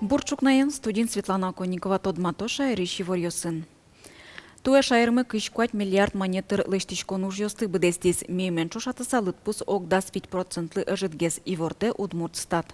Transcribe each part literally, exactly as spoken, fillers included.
Бур ӵукнаен, студиын Светлана Оконникова. Тодмато шаерысь иворъёсын. Туэ шаермы кызь куать миллиард манет тыр лэсьтӥськон ужъёсты быдэстӥз. Мимала ӵошатыса, лыдпус ог дас вить процентлы ӧжытгес, ивортэ Удмуртстат.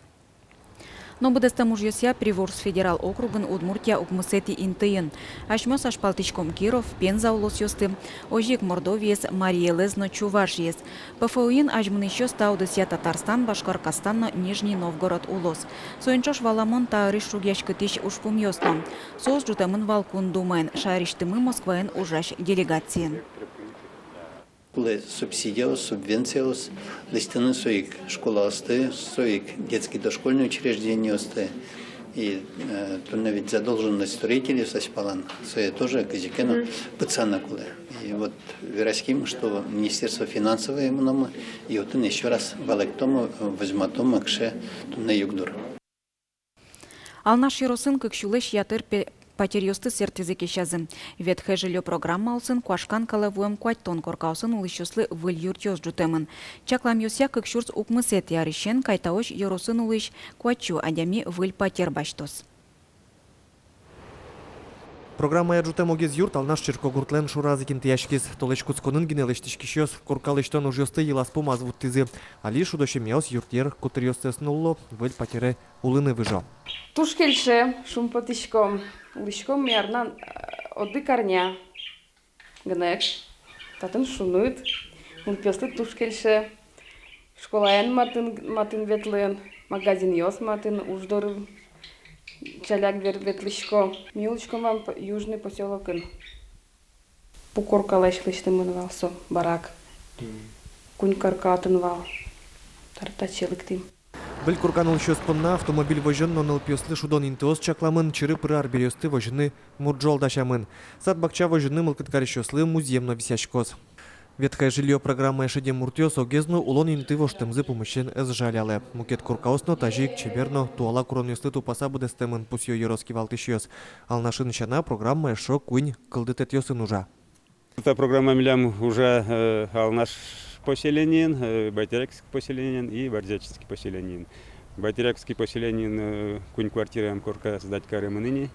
Но быдэстэм ужъёсъя Приволжск федерал округын Удмуртия укмысэтӥ интыын. Асьмеос азьпалтӥськом Киров, Пенза улосъёсты, озьы ик Мордовиез, Марий Элэз но Чувашиез. ПФУ-ын азьмынӥсьёс та удысъя Татарстан, Башкортостан но Нижний Новгород улос. Соин ӵош валамон та ӧрысь шугъяськытӥсь ужпумъёс но. Соос ӝутэмын вал Кун Думаын, шаерысьтымы Москваын ужась делегациын. Кулэ субсидиос, субвенциос лэсьтыны со ик школаосты, со ик детский дошкольный учреждениосты. И, э, туннэ ведь задолженность строителей со азьпалан, сое тоже кызьы ке но пытсаны кулэ. И вот вераським, что Министерство финансовой мыномы, и отын ещё раз валэктомы, возьматомы кыӵе туннэ югдур. Алнаш ёросын кык сюлэсь ятыр пе-, патеръёсты сэрттӥзы, кесязы. «Ветхое жильё» программа улсын куашкан калэ вуэм куатьтон коркаосын улӥсьёслы выль юртъёс ӝутэмын. Чакламъёсъя, кык сюрс укмысэтӥ арысен Кайтаозь ёросын улӥсь куать сю адями выль патер басьтоз. Программая ӝутэм огез юрт Алнаш черкогуртлэн шораз ик интыяськиз. Толэзь кутсконын гинэ лэсьтӥськисьёс корка лэсьтон ужъёсты йылаз-пумаз вуттӥзы. Али шудо семьяос юртъер котыръёссэс нулло, выль патере улыны выжо. Туж кельше, шумпотӥськом. Улӥськом ми арнянь, э, одӥг арня гинэ. Татын шуныт, нылпиослы туж кельше. Школаен матын, матын ветлыны, магазинъёс матын, уж доры ӵаляк вер-, ветлӥсько. Ми улӥськом вал п-, Южный посёлокын. Пу коркалэсь лэсьтэмын вал со барак. Мгм. Куинь корка отын вал. Тар-, татчы лыктӥм. Выль коркан улӥсьёс понна автомобиль возён но нылпиослы шудон интыос чакламын, чыры-пыры арбериосты возьыны мурӝол дасямын. Сад-бакча возьыны мылкыд карисьёслы музъем но висъяськоз. «Ветхое жильё» программая шедем муртъёс огез но улон инты воштэмзы пумысен ӧз жалялэ. Мукет коркаос но тазьы ик чебер но туала куронъёслы тупаса быдэстэмын, пусъё ёрос кивалтӥсьёс. Алнашын сяна, программа эшшо куинь кылдытэтъёсын ужа. Та программа милям ужа, э, Алнаш поселениын, э, Байтеряковский поселениын и Борзячинский поселениын. Байтеряковский поселениын, э, куинь квартираем корка сдать каремын ини.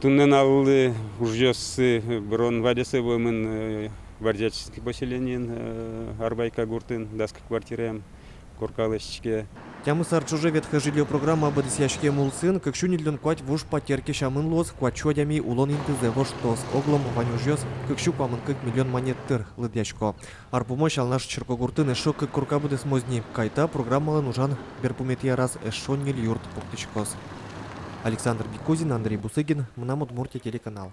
Туннэ нуналлы ужъёссы, э, бырон вадесэ вуэмын, э, Борзячинский поселениын, э, Арбайка гуртын, дас кык квартираем корка лэсьтӥське. Тямыс ар ӵоже «Ветхое жильё» программа быдэсъяськем улсын кык сю ньыльдон куать вуж патер кесямын луоз, куать сю адями улон интызэ воштоз. Оглом вань ужъёс кык сю куамын кык миллион манет тыр лыдъясько. Ар пумозь Алнаш черкогуртын эшшо кык корка быдэсмоз ни. Кайта, программалэн ужан берпуметӥ араз эшшо ньыль юрт пуктӥськоз. Александр Бикузин, Андрей Бусыгин, «Мынам Удмуртие» телеканал.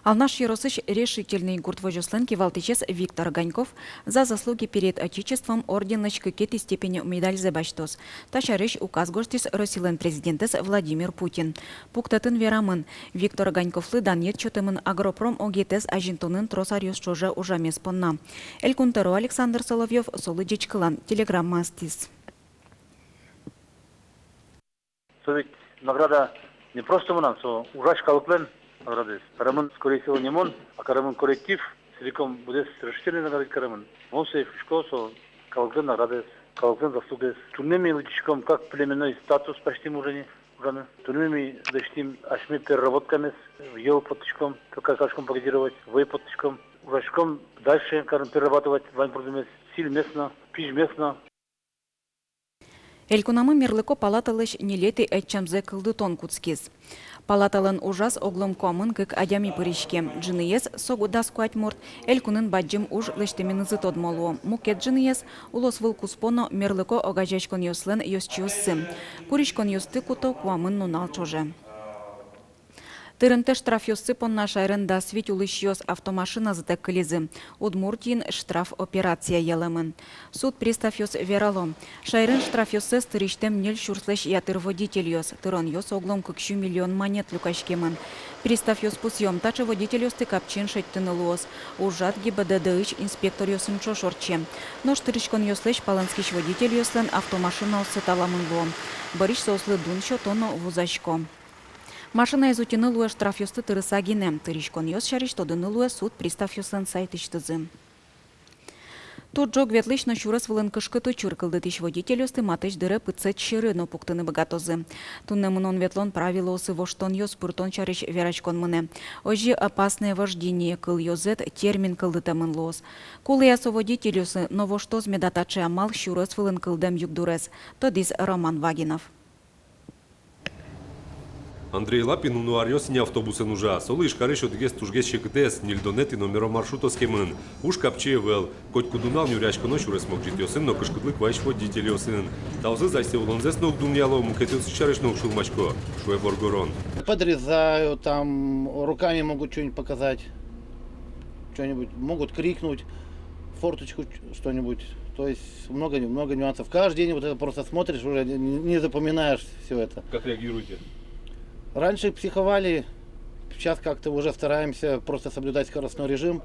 Алнаш ёросысь «Решительный» гурт возёслэн кивалтӥсез Виктор Огоньков «За заслуги перед Отечеством» орденлэсь кыкетӥ степенё медальзэ басьтоз. Та сярысь указ гожтӥз Россилэн президентэз Владимир Путин. Пуктэтын верамын: Виктор Огоньковлы данъет сётэмын агропром огетэз азинтонын трос аръёс ӵоже ужамез понна. Элькун тӧро Александр Соловьёв солы ӟечкылан телеграмма ыстӥз. Со ведь награда не просто мынам, со ужась калыклэн наградаез. Каремын, скорее всего, не мон, а каремын коллектив, целиком быдэс «Решительный» наградить каремын. Мон сое шуисько, со калыклэн наградаез, калыклэн заслугаез. Туннэ ми лыдӟиськом, как племенной статус басьтӥм уже ни ужаны. Туннэ ми лэсьтӥм асьме переработкамес, йӧл поттӥськом, кар-, кариськом пакетировать, вӧй поттӥськом, ужаськом дальше, каром перерабатывать вань продуктмес, сӥльмес но, пизьмес но. Элькунамы мерлыко палаталэсь ньылетӥ ӧтчамзэ кылдытон кутскиз. Палаталэн ужаз оглом куамын кык адями пыриське. Ӝыныез, со дас куать мурт, элькунын бадӟым уж лэсьтэменызы тодмо луо. Мукет ӝыныез — улосвыл куспо но мерлыко огазеяськонъёслэн ёзчиоссы. Куриськонъёсты куто куамын нунал ӵоже. Тырымтэ штрафъёссы понна шаерын дас вить улӥсьёс автомашиназэс тэк кылизы. Удмуртиын штраф операция йӧлэмын. Суд приставъёс верало: шаерын штрафъёссэс тырисьтэм ньыль сюрслэсь ятыр водительёс, тыронъёс оглом кык сю миллион манет люкаськемын. Приставъёс пусъё: таӵе водительёсты капчиен шедьтыны луоз. Ужрад ГИБДД-ысь инспекторъёсын ӵош ортче. Нош тыриськонъёслэсь палэнскись водительёслэн автомашинаоссы таламын луо. Бӧрысь соослы дун сёто но вузасько. Машинаез утьыны луэ штрафъёсты тырыса гинэ. Тыриськонъёс сярысь тодыны луэ суд приставъёслэн сайтысьтызы. Туж ӝог ветлӥсь но сюрес вылын кышкыт учыр кылдытӥсь водительёсты матысь дыре пытсэт сьӧры но пуктыны быгатозы. Туннэ мынон-ветлон правилоосы воштонъёс пыртон сярысь вераськон мынэ. Озьы «опасное вождение» кылъёзэт термин кылдытэмын луоз. Кулэ-а со водительёслы но воштоз меда таӵе амал сюрес вылын кылдэм югдурез, тодӥз Роман Вагинов. Андрей Лапин уно аръёс ини автобусэн ужа. Солы Ижкарысь одӥгез тужгес секытэз — ньыльдонэтӥ номеро маршрут оскемын. Уж капчи ӧвӧл. Котькуд нунал нюръяськоно сюрес могӟетъёсын но кышкытлык вайись водительёсын. Таосыз асьсэ улонзэс но уг дунъяло, мукетъёсыз сярысь но уг сюлмасько, шуэ воргорон. Подрезаю, там руками могут что-нибудь показать, что-нибудь могут крикнуть, форточку ч-, что-нибудь. То есть много, много нюансов. Каждый день вот это просто смотришь, уже не, не запоминаешь все это. Как реагируете? Раньше психовали, сейчас как-то уже стараемся просто соблюдать скоростной режим,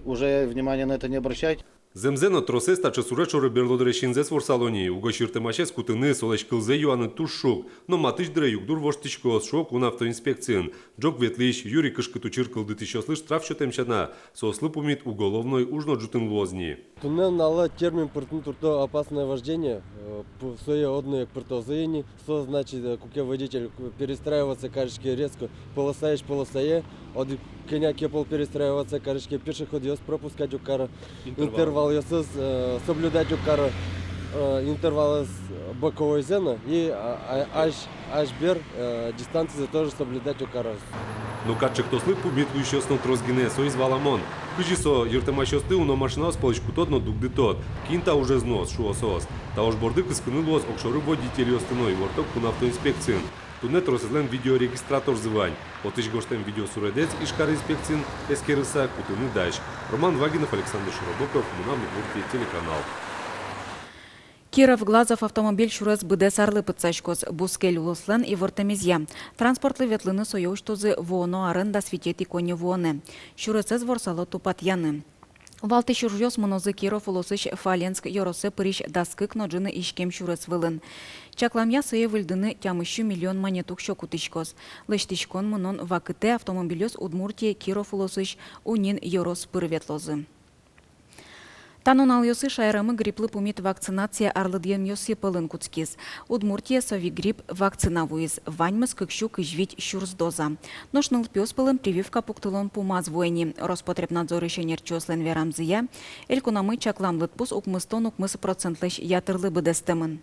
уже внимания на это не обращать. Зэмзэ но, тросэз таӵе сурет шоры берло дырысензэс ворсало ни. Угось йыртэмасез кутыны, солэсь кылзэ юаны туж шуг, но матысь дыре югдур воштӥськоз, шуо кун автоинспекциын. Ӝог ветлӥсь, юри кышкыт учыр кылдытӥсьёслы штраф сётэм сяна, соослы пумит уголовной уж но ӝутыны луоз ни. Туннэ нуналлы термин пыртыны туртто «опасное вождение», э, п-, сое одно ик пыртозы ини. Со значит, э, куке водитель, э, перестраиваться кариське резко полосаысь полосае, одӥг кӧня ке пол перестраиваться кариське, пешеходъёс пропускать уг кары, интервал, интервалъёсыз, э, соблюдать уг кары, э, интервалэз боковойзэ но, и, а, а, азь, азьбер, э, дистанцизэ тоже соблюдать уг кары. Но кат ӵектослы пумит луисьёс но трос гинэ, соиз валамон. Кызьы со йыртэмасьёсты уно машинаос пӧлысь кутод но дугдытод? Кин та ужез нуоз, шуо соос. Та уж борды кыскыны луоз огшоры водительёсты но, ивортэ кун автоинспекциын. Туннэ тросэзлэн видеорегистраторзы вань. Отысь гожтэм видеосуредэз Ижкар инспекциын эскерыса, кутыны дась. Роман Вагинов, Александр Широбоков, «Мынам Удмуртие» телеканал. Киров — Глазов автомобиль сюрес быдэс арлы пытсаськоз, бускель улослэн ивортэмезъя. Транспортлы ветлыны сое усьтозы вуоно арын дас витетӥ коньывуонэ. Сюресэз ворсало тупатъяны. Валтӥсь ужъёс мынозы Киров улосысь Фаленск ёросэ пырись дас кык но ӝыны иськем сюрес вылын. Чакламъя, сое выльдыны тямыс сю миллион манет уксё кутӥськоз. Лэсьтӥськон мынон вакытэ автомобильёс Удмуртие Киров улосысь Унин ёрос пыр ветлозы. Та нуналъёсы шаерамы грипплы пумит вакцинация арлыдъемъёсъя пӧлын кутскиз. Удмуртие Совигрипп вакцина вуиз, ваньмыз кык сю кызь вить сюрс доза. Нош нылпиос пӧлын прививка пуктылон пумаз вуэ ни. Роспотребнадзорысь ӧнерчиослэн верамзыя, элькунамы чаклам лыдпус укмыстон укмыс процентлэсь ятырлы быдэстэмын.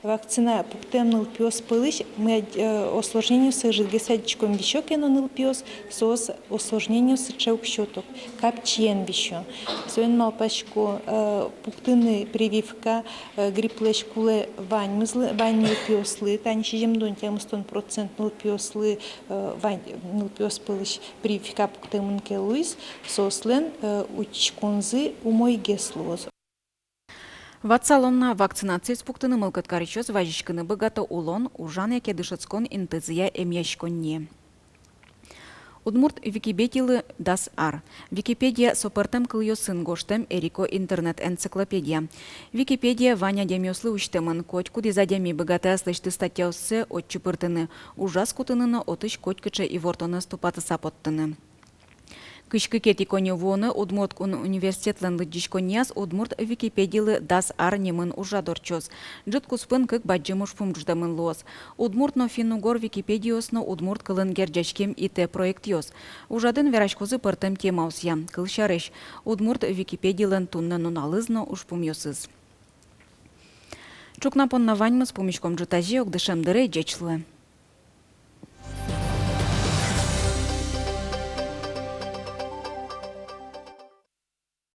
Вакцина пуктэм нылпиос пӧлысь ми, э, осложнениоссэ ӧжытгес адӟиськом. Висё ке но нылпиос, соос осложнениосы сыӵе уг сёто, капчиен висё. Соин малпасько, э, пуктыны прививка, э, грипплэсь кулэ ваньмызлы, вань нылпиослы, тани сизьымдон-тямыстон процент нылпиослы, э, вань нылпиос пӧлысь прививка пуктэмын ке луиз, соослэн, э, утиськонзы умойгес луоз. Ватсалом на: вакцинациез пуктыны мылкыд карисьёс вазиськыны быгато улон, ужан яке дышетскон интызыя эмъяськонние. Удмурт Википедилы дас ар. Википедия — со пӧртэм кылъёсын гожтэм эрико интернет-энциклопедия. Википедия вань адямиослы усьтэмын, котькудӥз адями быгатэ аслэсьтыз статьяоссэ отчы пыртыны, ужаз кутыны но отысь котькыӵе ивортонэз тупатыса поттыны. Кызь кыкетӥ коньывуонэ Удмурт кун университетлэн лыдӟиськоннияз Удмурт Википедилы дас ар нимын ужрад ортчоз. Ӝыт куспын кык бадӟым ужпум ӝутэмын луоз: удмурт но финн-угор Википедиос но удмурт кылын герӟаськем ИТ-проектъёс. Ужрадын вераськозы пӧртэм темаосъя. Кылсярысь, Удмурт Википедилэн туннэ нуналыз но ужпумъёсыз. Ӵукна понна ваньмыз. Пумиськом ӝытазе ик дышем дыре. Ӟеч луэ.